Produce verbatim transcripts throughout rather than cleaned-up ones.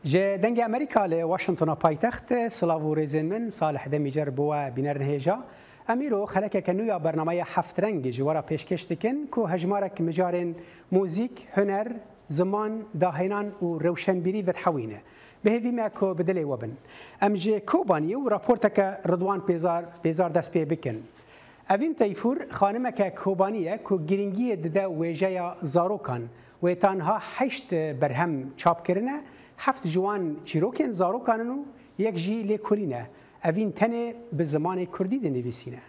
Ji Dengê Amerîka li Washingtona paytext, silav û rêzên min, Salih Demîcer bi we bînerin hêja. Em îro xelekeke nû ya bernameya Heft Reng ji we re pêşkêş dikin ku hejmarek mijarên muzîk, huner, ziman, dahênan û rewşenbîrî vedihewîne. Bi hêvî me ku bi dilê we bin. Em ji Kobaniyê û raporteke Ridwan Pêzar, Pêzar dest pê bikin. Evîn Teyfûr xanimeke Kobanî ye ku girîngiyê dide wêjeya zarokan. Wê ta niha heşt berhem çap kirine, heft ji wan çîrokên zarokan in û yek jî lêkolîn e. Evîn tenê bi zimanê kurdî dinivîsîne.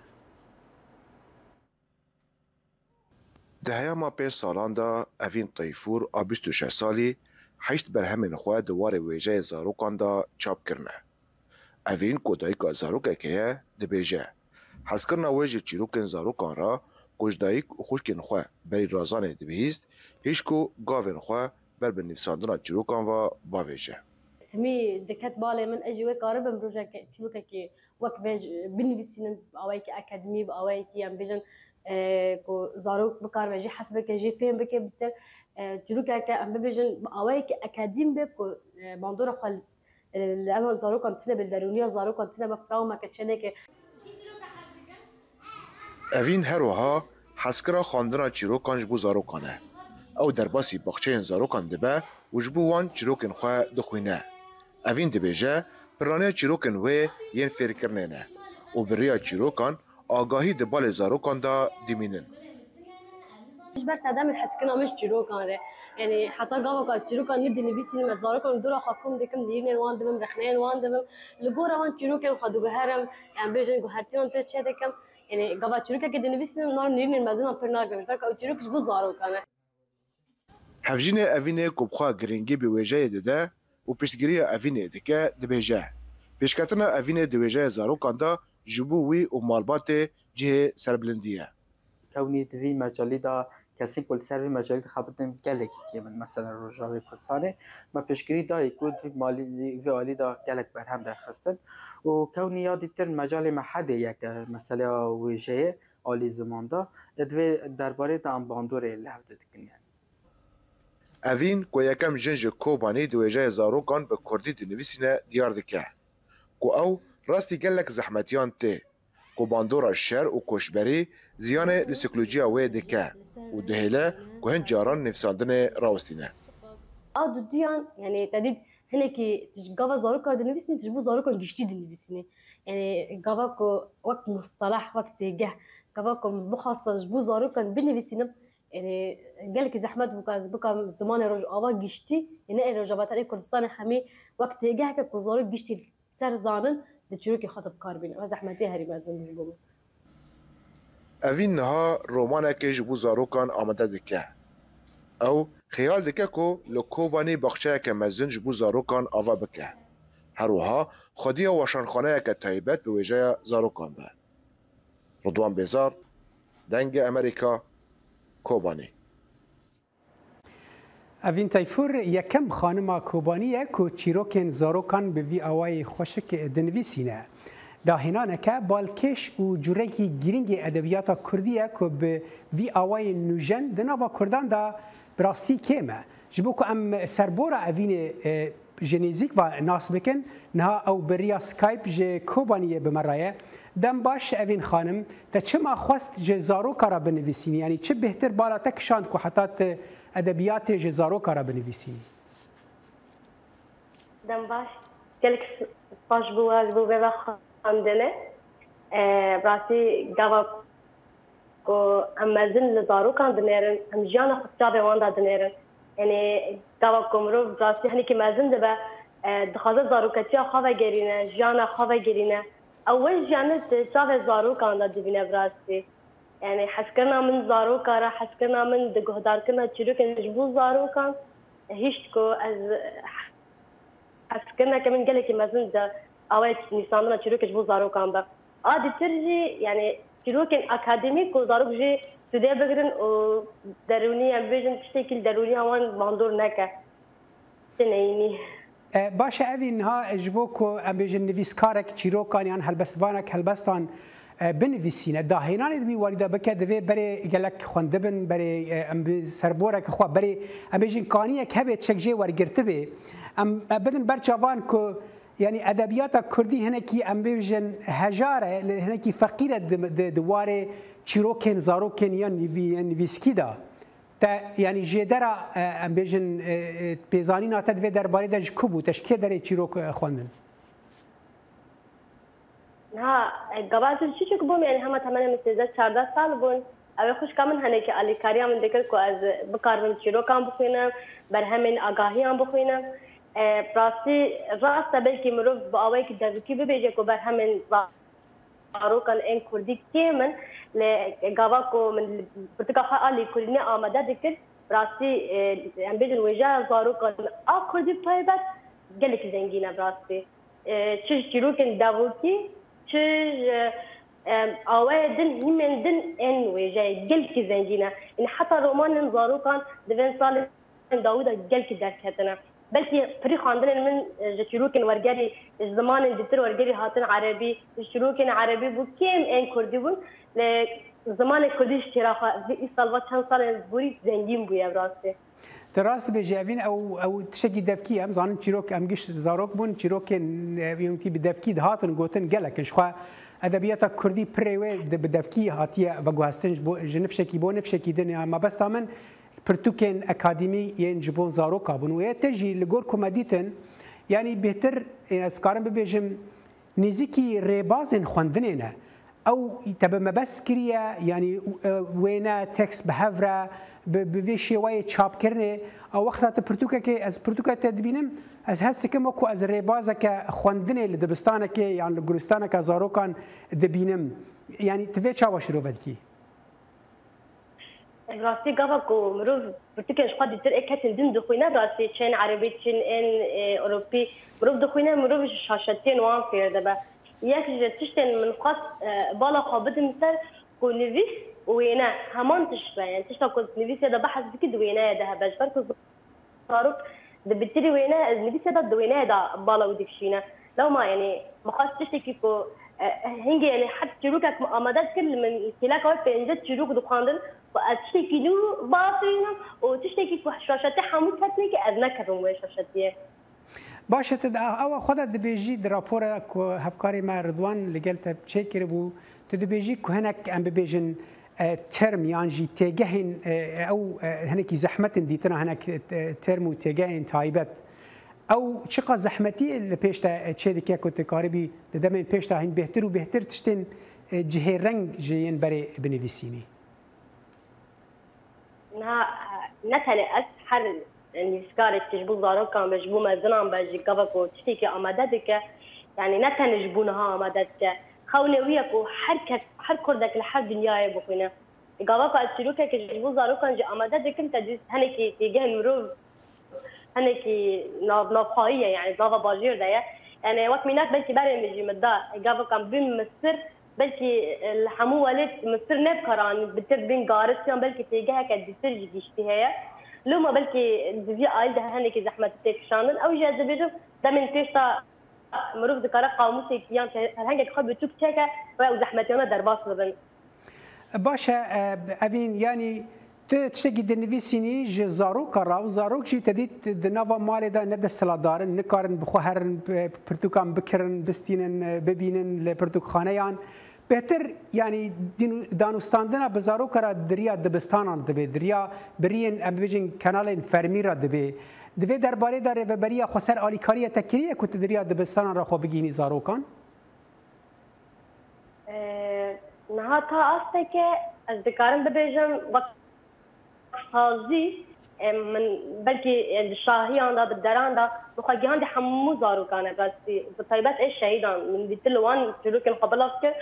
Di heyama pênc salan de Evîn Teyfûr a bîst û şeş salî heşt berhemên xwe di warê wêjeyê zarokan de çap kirine. Evîn ku dayika zarokekê ye, dibêje, hezkirina wê ji çîrokên zarokan re ku ji dayik û xwişkên xwe berî razanê dibihîst, hişk û gavên xwe ber bi nivîsandina çîrokan ve bavêje. Timî diket balê min, ez jî wê karibim rojekê, çîrokekê wek vê ji, binivîsînim, bi awayekî akademî, bi awayekî, em bêjin, e, ku zarok bikaribe jî hes bike, jî fêm bike bitir. E, çîrokeke, em bibêjin, bi awayekî akademî be ku, e, bandora xwe, e, li ema zarokan tune be, li derûniya zarokan tune be, trawmeke çêneke. Evîn her wiha hezkira xwendina çîrokan ji bo zarokan e. Ew derbasî baxçeyên zarokan dibe û ji bo wan çîrokên xwe dixwîne. Evîn dibêje, piraniya çîrokên wê yên fêrkirinê ne û bi riya çîrokan agahî di balê zarokan de dimînin. Ji ber sedemên hezkirina min ji çîrokan re. Yanî heta gava ku ez çîrokan nû dinivîsînim, ez zarokan li dora xwe kom dikim, nîrînên wan dibim, rexneyên wan dibim. Li gora wan çîrokên xwe diguherim, em bêjin guhertiyan tê çêdikim. Yanî gava çîrokekê dinivîsînim, niha nîrînên mezinan pir nagrim. Ji ber ku ew çîrok ji bo zarokan e. Hevjînê Evînê ku bi xwe girîngî bi wêjeyê dide û piştgiriya Evînê dike, dibêje, pêşketina Evînê di wêjeya zarokan de ji bo wî û malbatê cihê serbilindî ye. Kewnî di vî mecalî de kesên ku li ser vî mecalî dixebitin gelekî kêm in. Mesela Rojavê Kurdistanê me pêşgirî dayî ku di vî malî, vî alî de gelek berhem derxistin û kewnî ya dîtir mecalê me hedê yeke meseleya wêjeyê alî ziman de, e, di vê derbarê de em bandorê li hev didikin yani. Evîn ku yekem jin ji Kobanî di wêjeyê zarokan bi kurdî dinivîsîne diyar dike ku ew rastî gelek zehmetiyan tê, ku bandora şer û koçberî ziyanê li sîkolojiya wê dike û dihêle ku hin caran nivîsandinê rawestîne. Ew duduyan, yani te dît hinekî tu ji gava zarokan dinivîsînî, tu ji bo zarokan giştî dinivîsînî. Yani gava ku wek mustaleh, wek têgeh, gava ku min bixwasta ji bo zarokan binivîsînim, yani gelekî zehmet bû ku ez bikarim zimanê Rojava giştî, yani ne ê Rojava, tenê Kurdistanê hemî wek têgeheke ku zarok giştî ser zanin di çîrokê xwe de bi kar bîne. Ev zehmetiyê herî mezin bû ji bo min. Evîn niha romanekê ji bo zarokan amade dike. Ew xeyal dike ku li Kobanî baxçeyeke mezin ji bo zarokan ava bike. Her wiha xwediya weşanxaneyeke taybet bi wêjeya zarokan be. Ridwan Bêzar, Dengê Amerîka, Kobanî. Evîn Teyfûr yekem xanima Kobanî ye ku çîrokên zarokan bi vî awayî xweşik dinivîsîne. Dahênaneke balkêş û curekî girîng ê edebiyata kurdî ye ku bi vî awayî nûjen di nava kurdan de bi rastî kêm e. Ji bo ku em serbora Evînê, e, ji nêzîk ve nas bikin, niha ew bi riya Skype ji Kobaniyê bi me re ye. Dem baş Evîn xanim, te çima xwest ji zaroka re binivîsînî? Yanî çi bêhtir bala te kişand ku heta tu edebiyatê ji zaroka re binivîsînî? Dem baş, gelek spas bo we ji bo vê vexwendinê. E, bi rastî gava ku em mezin li zarokan dinêrin, em jiyana xwe di çavê wan de dinêrin. Yanî gava ku mirov bi rastî hinekî mezin dibe, e, dixwaze zaroketiya xwe vegerîne, jiyana xwe vegerîne. Ew wê jiyanê di çavê zarokan de dibîne bi rastî. Yanî hezkirina min zaroka re, hezkirina min di guhdarkirina çîrokên ji bo zarokan, hişt ku ez hezkirineke min gelekî mezin di awayek nivîsandina çîrokê ji bo zarokan be. A dîtir jî, yanî çîrokên akademîk ku zarok jî sûdê bigirin û derûnî, em bêjin, tiştekî li derûniya wan bandor neke. Ti neyînî. E, baş e, evî niha ji bo ku em bêjin nivîskarek çîrokan yan helbestvanek helbestan, e, binivîsîne, dahênanê di wî warî de bike, divê berê gelek xwendibin, berê, e, em bi serborek xwe, berê em bêjin kaniyek hebe çek jê wergirtibê. Em, e, bidin ber çavan ku, yanî edebiyata kurdî hinekî, em bêjin, hejar e, li hinekî feqîr e di, di, di warê çîrokên zarokên ya nivî-, ya nivîskî de. Te, yanî jêdera, e, em bêjin, e, e, pêzanîna te di vê derbarê de ji ku bû? Te ji kê derê çîrok, e, xwendin? Niha, e, gava ez çi çik bûm, yanî hema temenê min sêzdeh çardeh sal bûn. Ew ê xwişka min henekî alîkariya min dikir ku ez bikaribim çîrokan bixwînim, berhemên agahiyan bixwînim. E, rastî rast e, belkî mirov bi awayekî devûkî bibêje ku berhemên zarokan ên kurdî kêm in, lê gava ku min li pirtûka xwe a lêkolînê amade dikir, rastî, e, em bêjin wêjeya zarokan a kurdî bi taybet gelekî zengîn e bi rastî. E, çi ji çîrokên devokî, çi ji, e, awayê din, hîmên din ên wêjeyê gelekî zengîn e. Yanî heta romanên zarokan di vên salên dawî de gelkî derketine. Belkî pirî xwendinên min, e, ji çîrokên wergerî, ji zimanên dîtir wergerî hatin erebî, ji çîrokên erebî bû, kêm ên kurdî bûn. Lê zimanê kurdî ji çêra xwe vê îsal va çend salên borî zengîn bûye bi rastî. Tu rast dibêjî, evîn ew, ew tiştekî devkî ye. Em zanin çîrok, em giş zarok bûn, çîrokên, e, yonitî bi devkî dihatin gotin gelek in. Ji xwe edebiyata kurdî pirê wê di, bi devkî hatiye veguhestin ji bo, ji nifşekî bo nifşekî din. Ya mabesta min pirtûkên akademî yên ji bo zaroka bûn. Wê te jî li gor ku me dîtin, yanî bêhtir, e, ez karim bibêjim, nêzîkî rêbazên xwendinê ne. Ew te bi mebest kiriye, yanî, e, wêne, tekst bi hev re, bi, bi vê şêwayê çapkirinê. A wexta tu pirtûkekê, ez pirtûka te dibînim, ez hest dikim wekû ez rêbazeke xwendinê li dibistanekê yan li guristaneke zarokan dibînim. Yanî tu vê çawa şirove dikî? Bi rastî gava ku mirov pirtûkên ji xwe dîtir ê ketin din dixwîne, bi rastî çi ên erebî, çi ên, e, ewropî, mirov dixwîne, mirov ji şaşetiyên wan fêr dibe. Yek ji tiştên min xwest, e, bala xwe bidim ser ku nivîs û wêne heman tişt be. Yani tişta ku nivîsê de behs dikî di wêneyê de hebe. Ji ber ku zarok di bitirî wêne, nivîsê de di wêneyê de bala wî dikişîne. Lewma, yanî, min xwest tiştekî ku, e, hingê, yanî, her çîrokek min amade dikir, li min kêleka wê pêncî çîrok dixwendin ku ez tiştekî nû biafirînim û tiştekî ku şaşetî hemû ketinê ke ez nekevim wê şaşetiyê. Baş e, tu di, ewa xwe de dibêjî di rapora ku hevkarê me Ridwan li gel te çêkiribû, tu dibêjî ku hinek, em bibêjin, e, term yan jî têgehên, e, ew, e, hinekî zehmet in dîtina hinek, e, term û têgehên taybet. Ew çiqas zehmetiyê li pêş te, e, çêdike ku tu karibî di demên pêş de hîn bêhtir û bêhtir tiştên, e, cihêreng ji yên berê binivîsînî? Niha, e, ne tenê ez, her nivîskarek ji bo zarokan be, ji bo mezinan be, ji gava ku tiştekî amade dike, yani ne tenê ji bo niha amade dike. Xewnê wî ye ku her kes, her kurdek li her dinyayê bixwîne. Gava ku ez çîrokekê ji bo zarokan jî amade dikim, te dît hinekî têgehên mirov hinekî nav-, navxwayî ye, yani nava bajêr de ye. Yani wek mînak belkî berê min jî min da, gava ku em bûn Misir, belkî, e, li hemû welêt Misir nebikare, anî bitir bîn garis yan belkî têgeheke dîtir jî giştî heye. Loma belkî di vî alî de hinekî zehmetî tê kişandin. Ew jî ez dibêjim demên pêş de mirov dikare qamûsekî yan ferhengek xwe birtûk çêke, ew zehmetiyana derbas bibin. Baş e, e, Evîn, yanî tu tiştekî dinivîsînî ji zaroka re û zarok jî te dît di nava malê de ne desthilatdar in, nikarin bi xwe herin, e, pirtûkan bikirin, bistînin, e, bibînin li pirtûkxaneyan. Bêhtir, yanî dîn-, danûstandina bi zaroka re di riya dibistanan dibe, di riya biriyên, em bibêjin, kenalên fermî re dibe. Di vê derbarê de rêveberiya xweser alîkariya te kiriye ku tu di riya dibistanan re xwe bigihînî zarokan? E, niha ta asteke ez dikarim bibêjim, wek sazî, e, min belkî, e, di şahiyan de, di deran de, min xwe gihandî hemû zarokan e, rastî, bi taybet ê şehîdan, min dîtir li wan çîrokên xwe bila kir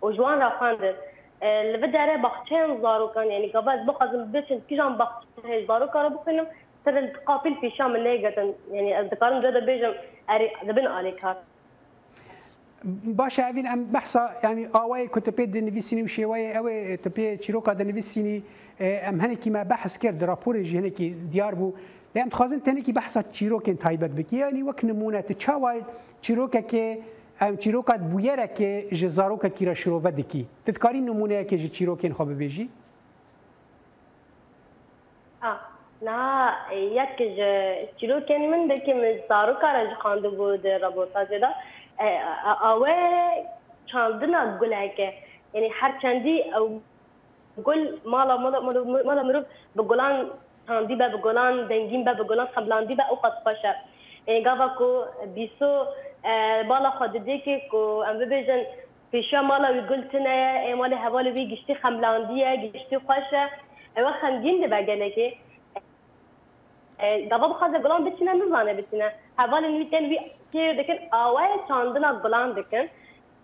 û ji wan re xwendin. E, li vî derê baxçeyên zarokan, yanî gava ez bixwazim biçim kîjan baxçeyê zarokan re bixwînim, ser li qapîl pêşiya min nêgirtin. Yanî ez dikarim cade bêjim, erê, dibin alîkar. Baş e, evîn em behsa, yanî awayê ku tu pê dinivîsînî û şêweyê ew ê tu pê çîroka dinivîsînî, e, em hinekî me behs kir, di raporê jî hinekî diyar bû. Lê em dixwazin tenekî behsa çîrokên taybet bikî. Yanî wek nimûne tu çawa çîrokekê, em çîroka bûyerekê ji zarokekî re şirove dikî? Tu dikarî nimûneyekê ji çîrokên xwe bibêjî? Ah, niha, e, yek ji çîrokên min, belkî min zaroka re jî xwendibû di reportajê de. E, a-, awe çandina guleke. Yanî her çendî ew gul mala, mala, mala, mala mirov bi gulan çandî be, bi gulan dengîn be, bi gulan xemlandî be, ew qas xweş e. Yanî gava ku bîso, e, bala xwe didê kê ku em bibêjin, pêşiya mala wî gul tune ye, ê malê hevalê wî giştî xemlandiye, giştî xweş e. Ew xemgîn dibe gelekê. E, gava bixwaze gulan biçîne, nizane biçîne. Hevalên wî tên wî sêr dikin, awayê çandina gulan dikin.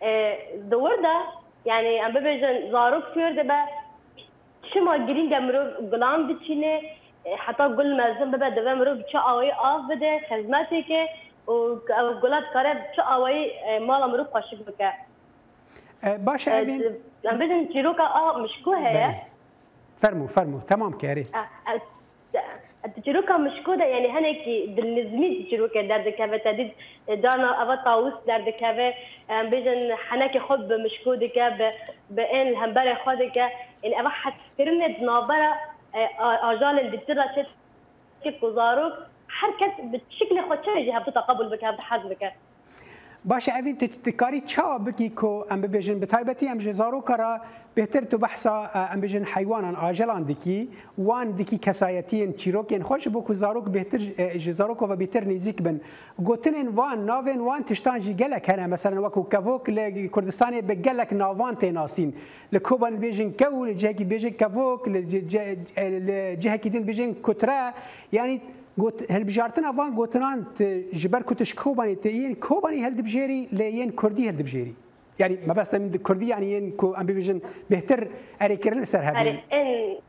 E, di wir de, yanî em bibêjin, zarok fêr dibe, çima girîng e mirov gulan biçîne, e, heta gul mezin bibe, divê mirov bi çi awayî av bide, xizmetê ke û ew gula dikare bi çi awayî, e, mala mirov xweşik bike. E, baş e, evîn. Em bêjin çîroka a mişko heye. Belê. Fermû, fermû. Temam ke, erê. E, e, e, di çîroka mişko de, yanî hinekî dilnizmî di çîrokê derdikeve, te dît, e, carna eva tawus derdikeve, em bêjin henekê xwe bi mişko dike, bi, bi ên li hemberê xwe dike. Yanî eva hezkirinê di navbera, e, a-, ajalên dîtir de çê dike ku zarok her kes bi şiklê xwe çi jî hevdu teqebûl bike, hevdu hez bike. Baş e, evîn tu dikarî çawa bikî ku em bibêjin, bi taybetî em ji zaroka re bêhtir tu behsa, e, em bêjin heywanan, ajelan dikî, wan dikî kesayetiyên çîrokên xwe, ji bo ku zarok bêhtir, e, ji zaroko ve bêhtir nêzîk bin. Gotinên wan, navên wan tiştan jî gelek hene, meselen wekû kevok li Kurdistanê bi gelek navan tê nasîn. Li Kobanê dibêjin kew, li cihekî dibêjin kevok, li ci-, ci-, li cihekî din dibêjin kutre. Yanî got-, hilbijartina van gotinan tu ji ber ku tu ji Kobanê, tu yên Kobanî hildibijêrî, lê yên Kurdî hildibijêrî. Yanî mebesta min di Kurdî, yanî yên ku em bibêjin bêhtir erêkirin li ser hebin. Erê, ên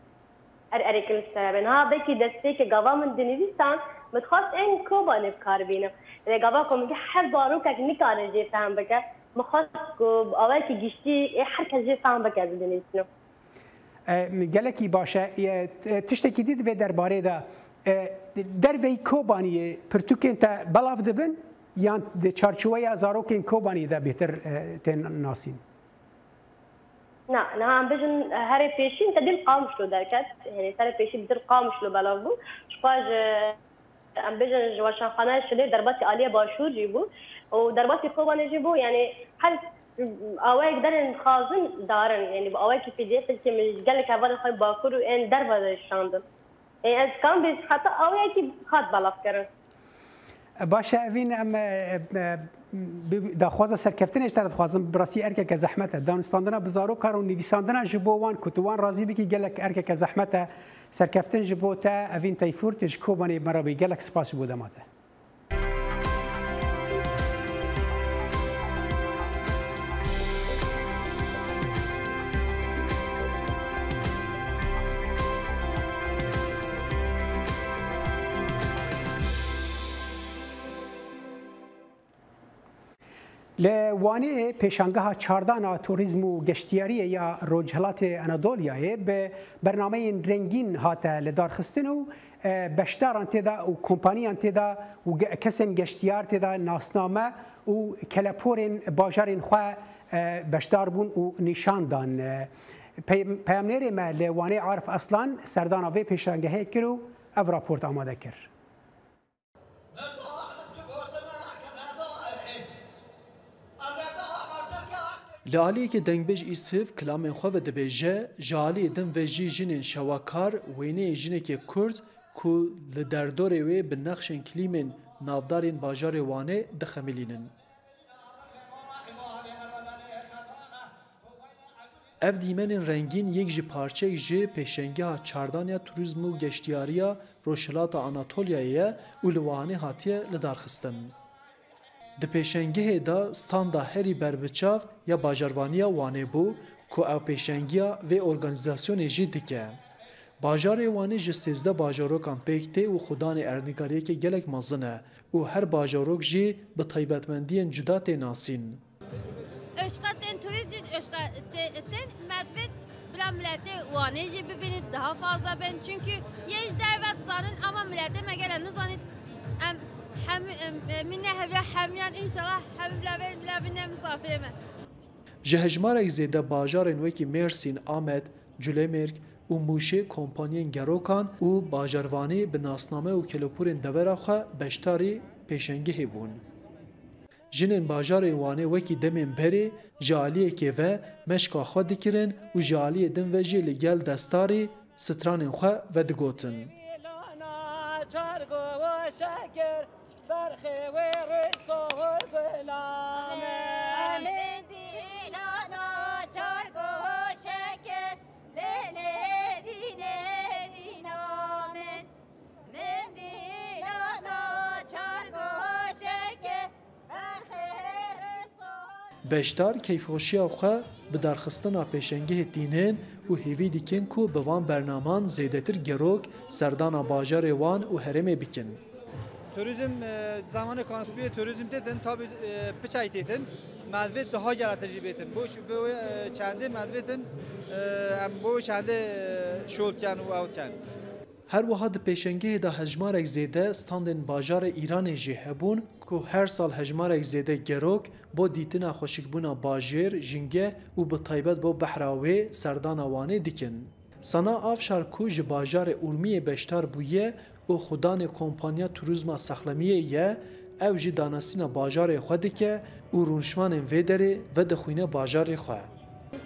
er erêkirin li ser hebin. Ha, belkî destpêkê gava min dinivîsan, min dixwest ên Kobanê bi kar bînim. Lê gava ku min got her zarokek nikare jê fehm bike, min xwest ku bi awayekî giştî ê her kes jê fehm bike ez dinivîsim. E, gelekî baş e. E, t-, tiştekî dî di vê derbarê de, e, derveyî Kobaniyê pirtûkên te belav dibin yan di çarçoweya zarokên Kobaniyê de bêhtir, e, tên nasîn? Na, niha em bêjin herê pêşî te dîl Qamişlo derket. Yanî serê pêşî bi dil Qamişlo belav bû. Ji xwe ji, em bêjin ji Weşanxaneya Şilê derbasî aliyê başûr jî bû. Û derbasî Kobanê jî bû. Yanî her awayek derên dixwazin darin. Yanî bi awayekî P D F, belkî min ji gelek hevalên xwe bakur û ên derve de şandin. Ê, ez kam bêj heta awayekî hat belav kirin. Baş e, evîn em, e, e, bi-, daxwaza serkeftinê ji te re dixwazim, bi rastî erkeke zehmet e. Danûstandina bi zarokan û nivîsandina ji bo wan ku tu wan razî bikî gelek erkeke zehmet e. Serkeftin ji bo te, Evîn Teyfûr, tu ji Kobanê me re bî. Gelek spas ji bo dema te. Li Wanê pêşangeha çardan a Turîzm û Geştiyariyê ya Rojhilatê Anadolyayê bi bernameyên rengîn hate lidarxistin û, e, beşdaran tê de û kompaniyan tê de û ge-, kesên geştiyar tê de nasname û keleporên bajarên xwe, e, beşdar bûn û nîşan dan. E, pey-, peyamnêrê me li Wanê Arif Aslan serdana vê pêşangehê kir û ev raport amade kir. Li aliyekî dengbêj Îsif kilamên xwe ve dibêje, ji aliyê din ve jî jinên şewakar wêneyên jinekê Kurd ku li derdorê wê bi nexşên klîmên navdarên bajarê Wanê dixemilînin. Ev dîmenên rengîn yek ji parçeyek ji pêşengeha çardan ya Turîzm û Geştiyariya Rojhilata Anatolyayê ye û li Wanê hatiye lidarxistin. Di pêşengehê de standa herî berbiçav ya Bajarvaniya Wanê bû ku ew pêşengiya vê organîzasyonê jî dike. Bajarê Wanê ji sêzdeh bajarokan pêk tê û xudanê erdnîgariyeke gelek mezin e û her bajarok jî bi taybetmendiyên cuda tê nasîn. Öşka tên turîst jî öşka tê-, tên medvêt bila miletê Wanê jî bibînît daha fazla bên. Çünkü yê ji derve dizanin ama miletê me gele nizanît. Em hemî, em, em, mîne heviya hemiyan înşallah hemî bila bên, bila bîne misafirê me. Ji hejmarek zêde bajarên wekî Mêrsîn, Amed, Culemêrg û Mûşê kompanyên gerokan û bajarvanî bi nasname û kelopûrên devera xwe beşdarî pêşengehê bûn. Jinên bajarê Wanê wekî demên berê ji aliyekê ve meşka xwe dikirin û ji aliyê din ve jî li gel destarî stranên xwe vedigotin. Beşdar keyfxweşiya xwe bi darxistina pêşengehê tînin û hêvî dikin ku bi van bernaman zêdetir gerok serdana bajarê wan û herêmê bikin. Turizm, e, zamanê kanspiyê turizm têtin, tabi, e, piçay têtin, medvêt daha gelate jî bêtin. Bu, bu, e, çendê medvêtin, e, em bu çendê, e, şol diken û ew diken. Her wiha di pêşengehê de hejmarek zêde standên bajarê Îranê jî hebûn ku her sal hejmarek zêde gerok bo dîtina xweşikbûna bajêr, jingeh û bi taybet bo behra wê serdana Wanê dikin. Sana Avşar ku ji bajarê Urmiyê beşdar bûye û xudanê kompanya Turîzma Sexlemiyê ye, ew jî danasîna bajarê xwe dike û rûniştvanên vê derê vedixwîne bajarê xwe.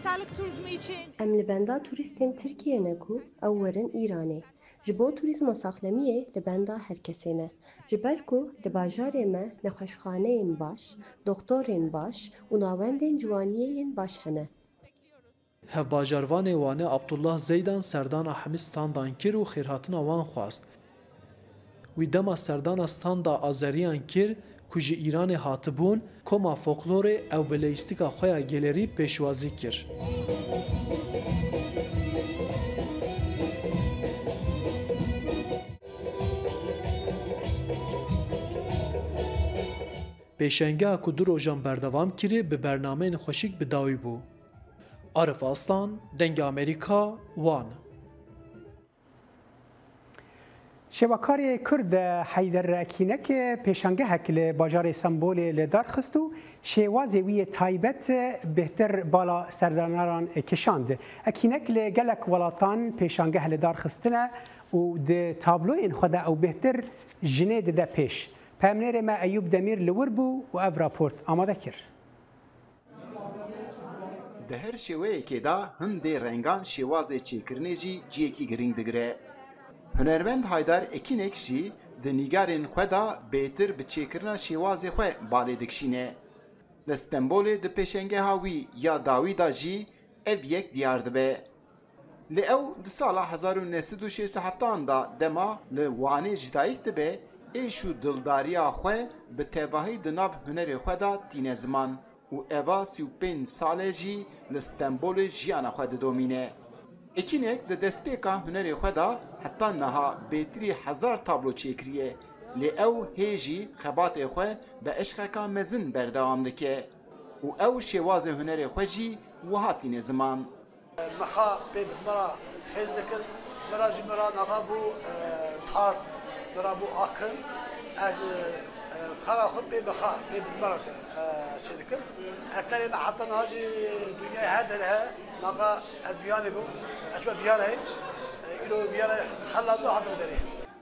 Sağlık turizmi için. Em li benda turîstên Tirkiyê ne ku ew werin Îranê. Ji bo turîzma saxlemiyê li benda her kesê ne. Ji ber ku li bajarê me nexweşxaneyên baş, doxtorên baş û navendên ciwaniyê yên baş hene. Hevbajarvanê Wanê Abdullah Zeydan serdana hemî standan kir û xêrhatina wan xwest. Wî dema serdana standa Azeriyan kir ku ji Îranê hatibûn, koma folklorê ew bi leyîstika xwe ya gelerî pêşwazî kir. Pêşengeha ku du rojan berdewam kirî bi bernameyên xweşik bi dawî bû. Arif Aslan, Dengê Amerîka, Wan. Şêwekarê Kurd Heyder Ekînek pêşangehek li bajarê Stenbolê li dar xist û şêwazê wî yê taybet bêhtir bala serdanaran kişand. Ekînek li gelek welatan pêşangeh li dar xistine û di tabloyên xwe de ew bêhtir jinê dide pêş. Peyamnêrê me Eyûb Demîr li wir bû û ev raport amade kir. Di her şêweyekê de hindê rengan şêwazê çêkirinê jî ciyekî girîng digire. Hunermend Haydar Ekînek jî di nîgarên xwe de bêtir bi çêkirina şêwazê xwe balê dikişîne. Li Stenbolê di pêşengeha wî ya dawî de jî ev yek diyar dibe. Lê ew di sala hezar û neh sed û şêst û heft de dema li Wanê ji dayik dibe, êş û dildariya xwe bi tevahî di nav hunerê xwe de tîne ziman û eva sî û pênc sal e jî li Stenbolê jiyana xwe didomîne. Ekînek di destpêka hunerê xwe de heta niha bêtirî hezar tablo çêkiriye, lê ew hê jî xebatê xwe bi eşqeka mezin berdewam dike û ew şêwazê hunerê xwe jî wiha tîne ziman. Mexa pê bi me re xêz dikir, me re jî me re naxa bû, e, tarz, me re bû akin. Ez, e, e, kara xwe pê mexa, pê bi me re, e, çê dikim. Eserê me heta niha jî dinyayê her derê he. Naxa ez Viyanê bûm, ez çûme Viyanayê. E, îro Viyana xelat bû, hatim derê.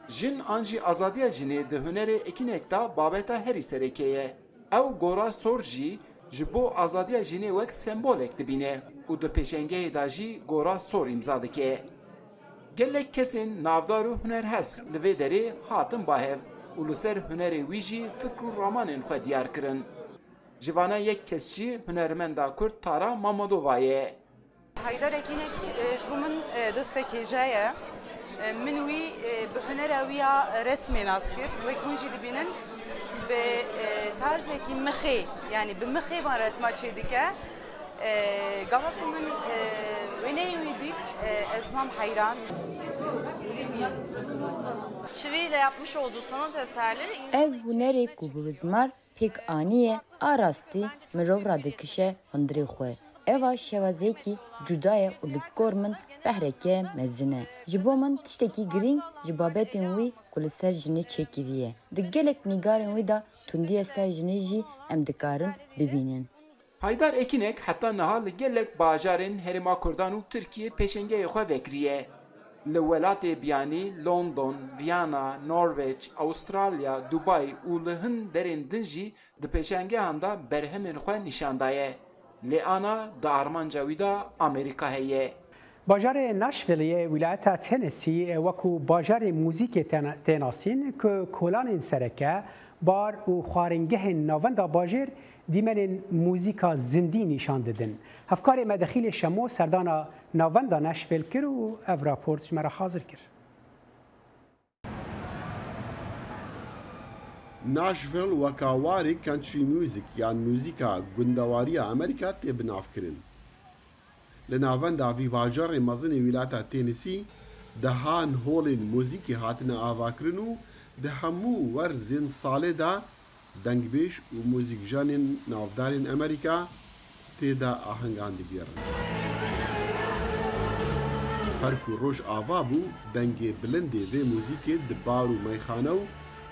Jin an jî azadiya jinê di hunerê Ekînek de babeta herî sereke ye. Ew gora sor jî ji bo azadiya jinê wek sembolek dibîne û di pêşengehê de jî gora sor îmza dike. Gelek kesên navdar û hunerhez li vê derê hatin ba hev û li ser hunerê wî jî fikr û ramanên xwe diyar kirin. Ji vana yek kes jî hunermenda Kurd Tara Mamedova ye. Haydar Ekînek, e, ji bo min, e, dostek hêja ye. E, min wî, e, bi hunera wî ya resmê nas kir. Wek hûn jî dibînin, bi, e, tarzekî mixê, yanî bi mixê van resma çêdike. E, gava ku min, e, wêneyê wî dît, e, ez mam heyran. Çiviyle yapmış olduğu sanat eserleri Ev hunerê ku bi bizmar pêk aniye, a rastî mirov radikişe hundirê xwe. Eva şewazeyekî cuda ye û li kor min behreke mezin e. Ji bo min tiştekî girîng ji babetên wî ku li ser jinê çêkiriye. Di gelek nîgarên wî de tundiye ser jinê jî em dikarin bibînin. Haydar Ekinek heta niha li gelek bajarên Herêma Kurdan û Tirkiyê pêşengeyê xwe vekiriye. Li welatê biyanî London, Viyana, Norveç, Awustralya, Dubai û li hin derên din jî di pêşengehan de berhemên xwe nîşan daye. Lê ana di armanca wî de Amerîka heye. Bajarê Nashville yê wîlayeta Tennessee wekû bajarê muzîkê tena-, tê nasîn ku kolanên sereke, bar û xwaringehên navenda bajêr dîmenên muzîka zindî nîşan didin. Hevkarê me Dexîlê Şemo serdana navenda Nashville kir û ev raport ji me re hazir kir. Nashville weka warê country music yan muzîka gundewariya Amerîka tê binavkirin. Li navenda vî bajarê mezin ê wîlata Tennessee dehan holên muzîkê hatine avakirin û di hemû werzên salê de dengbêj û muzîkjanên navdarên Amerîka tê de ahengan digêrin. Her ku roj ava bû, dengê bilindê vê muzîkê di bar û meyxane û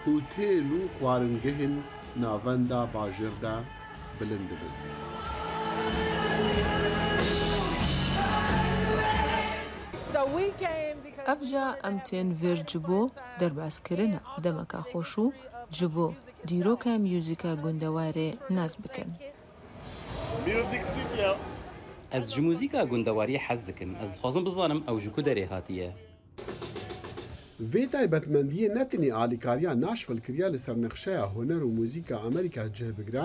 hotêl û xwaringehên navenda bajêr de bilind dibin. Ev ja em tên vir ji bo derbazkirina demeka xweş û ji bo dîroka muzîka gundewarê nas bikin. Ez ji muzîka gundewariyê hez dikim. Ez dixwazim bizanim ew ji ku derê hatiye. Vê taybetmendiyê ne tenê alîkariya Nashville kiriye li ser nexşeya huner û muzîka Amerîka cih bigire,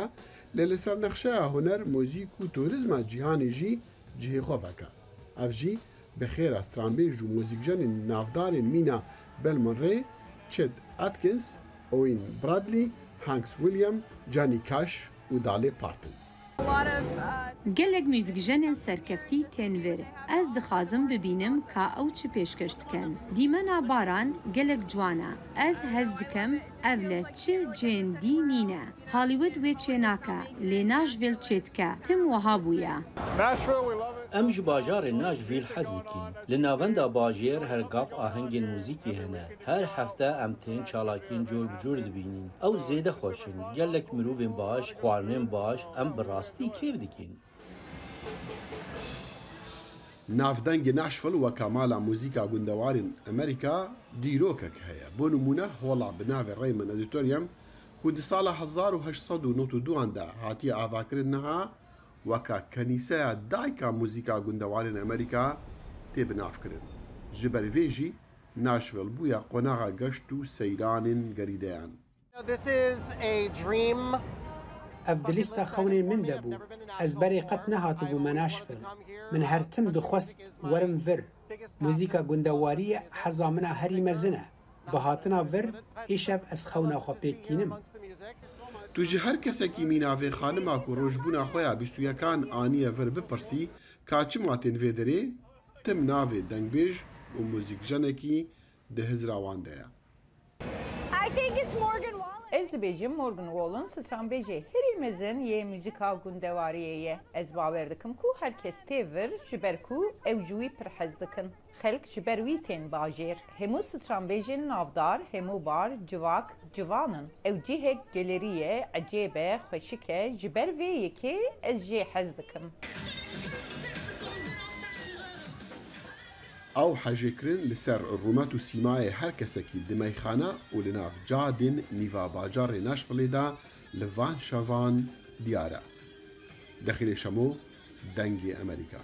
lê li ser nexşeya huner, muzîk û turîzma cîhanê jî cihê xwe veke. Ev jî bi xêra stranbêj û muzîkjenên navdarên mîna Bill Murray, Chet Atkins, Owen Bradley, Hank Williams, Johnny Cash û Dolly Parton. Gelek muzîkjenên serkeftî tên vir. Ez dixwazim bibînim ka ew çi pêşkeş dikin. Dîmena baran gelek ciwan e. Ez hez dikim ev li çi cihên dî nîne. Hollywood wê çênake, lê Nashville çêdike. Tim wiha bûye. Em ji bajarê Nashville hez dikin. Li navenda bajêr her gav ahengên muzîkê hene. Her hefte em tên çalakiyên cor bi cor dibînin. Ew zêde xweş in. Gelek mirovên baş, xwarinên baş, em bi rastî kêf dikin. Navdengê Nashville weka mala muzîka gundewarên Amerîka dîrokek heye. Bo nimûne, hola bi navê Raymond Auditorium, ku di sala hezar û heşt sed û nod û du an de hatiye avakirin, niha weka kenîseya dayika muzîka gundewarên Amerîka tê binavkirin. Ji ber vê jî Nashville bûye qonaxa geşt û seyranên gerîdeyan. This is a dream. Ev di lîsta xewnên min de bû. Ez berê qet nehatibûme Nashville. Min her tim dixwest werim vir. Muzîka gundewariyê heza min a herî mezin e. Bi hatina vir, îşev ez xewna xwe pêk tînim. Tu ji her kesekî mîna vê xanima ku rojbûna xwe ya bîst û yekan aniye vir bipirsî, ka çima tên vê derê, tim navê dengbêj û muzîkjenekî di hizra wan de ye. I think it's Morgan Wallen. Ez dibêjim Morgan Wallen stranbêjê herî mezin yê muzîka gundewariyê ye. Ez bawer dikim ku her kes tê vir, ji ber ku ew ji wî pir hez dikin. Xelk ji ber wî tên bajêr. Hemû stranbêjên navdar, hemû bar, civak, civan in. Ew cihek gelerî ye, ecêb e, xweşik e, ji ber vê yekê ez jê hez dikim. Ew hejêkirin li ser rûmet û sîmayê her kesekî di meyxane û li nav cadên nîva bajarê Nashville-ê de li van şevan diyar e. Dexîlê Şemo, Dengê Amerîka.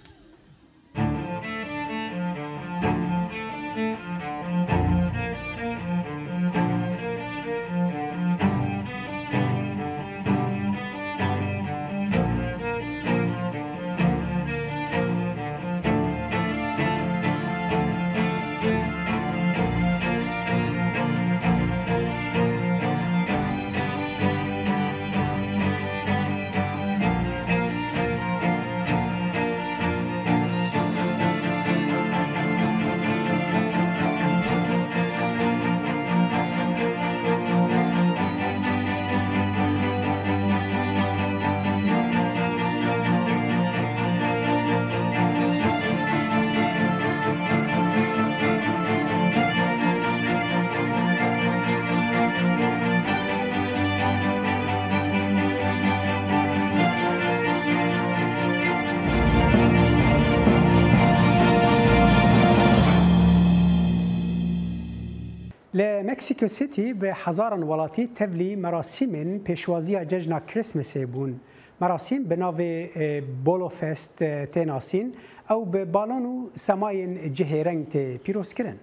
Mexico City bi hezaran welatî tevlî merasîmên pêşwaziya cejna Christmasê bûn. Merasîm bi navê, e, Bolo Fest, e, tê nasîn. Ew bi balon û semayên cihêreng tê pîrozkirin.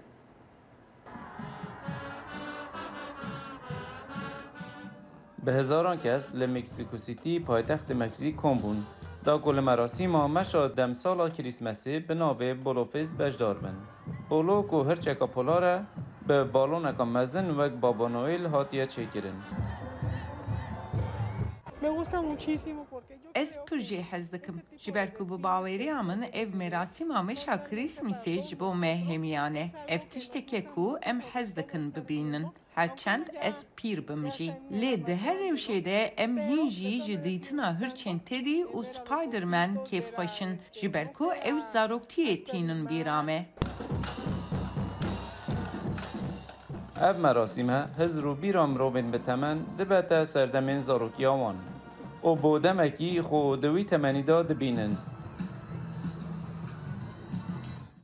Bi hezaran kes li Mexico City, paytextê Meksîk, kom bûn, da ku li merasîma meşa demsala Krîsmesê bi navê Bolo Fest beşdar bin. Bolo ku hirçeka polar e, bi baloneka mezin wek Baba Noel hatiye çêkirin. Me gusta muchísimo porque yo Ez creo pir jê hez dikim, ji ber ku bi baweriya min ev merasîma meşa Krîsmîsê ji bo me hemiyan e. Ev tiştek e ku em hez dikin bibînin. Her çend ez pîr bim jî. Lê di her rewşê de em hîn jî ji dîtina hirçên tedî û Spider-Man kêfxweş in, ji ber ku ew zaroktiyê tînin bîra me. Ev merasîme hizr û bîra mirovên bi temen dibete serdemên zarokiya wan û bo demekî xwe di wî temenî de dibînin.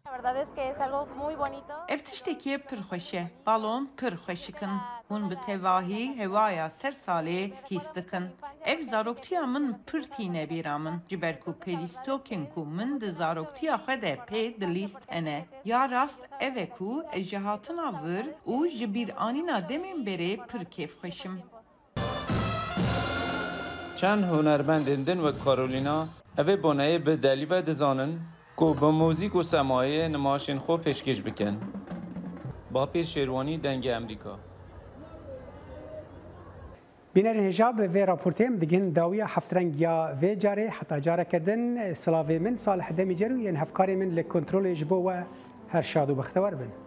La verdad es que es algo muy bonito. Ev tiştekî pir xweş e. Balon pir xweşik in. Hûn bi tevahî hewaya ser salê hîs dikin. Ev zaroktiya min pir tîne bîra min, ji ber ku pêlîstokên ku min di zaroktiya xwe de pê dilîst hene. Ya rast ev e ku ez ji hatina vir û ji bîranîna demên berê pir kêfxweş im. Çend hunermendên din wek Carolina, evê boneyê bi delî ve dizanin ku bi muzîk û semayê nimaşên xwe pêşkêş bikin. Bapîr Şêrwanî, Dengê Emerîka. Bînerên hêja, bi vê raportê em digihîn dawiya heftreng ya vê carê. Heta careke din, silavê min Salih Demîcer û yên hevkarê min li kontrolê ji bo we her şad û bextewar bin.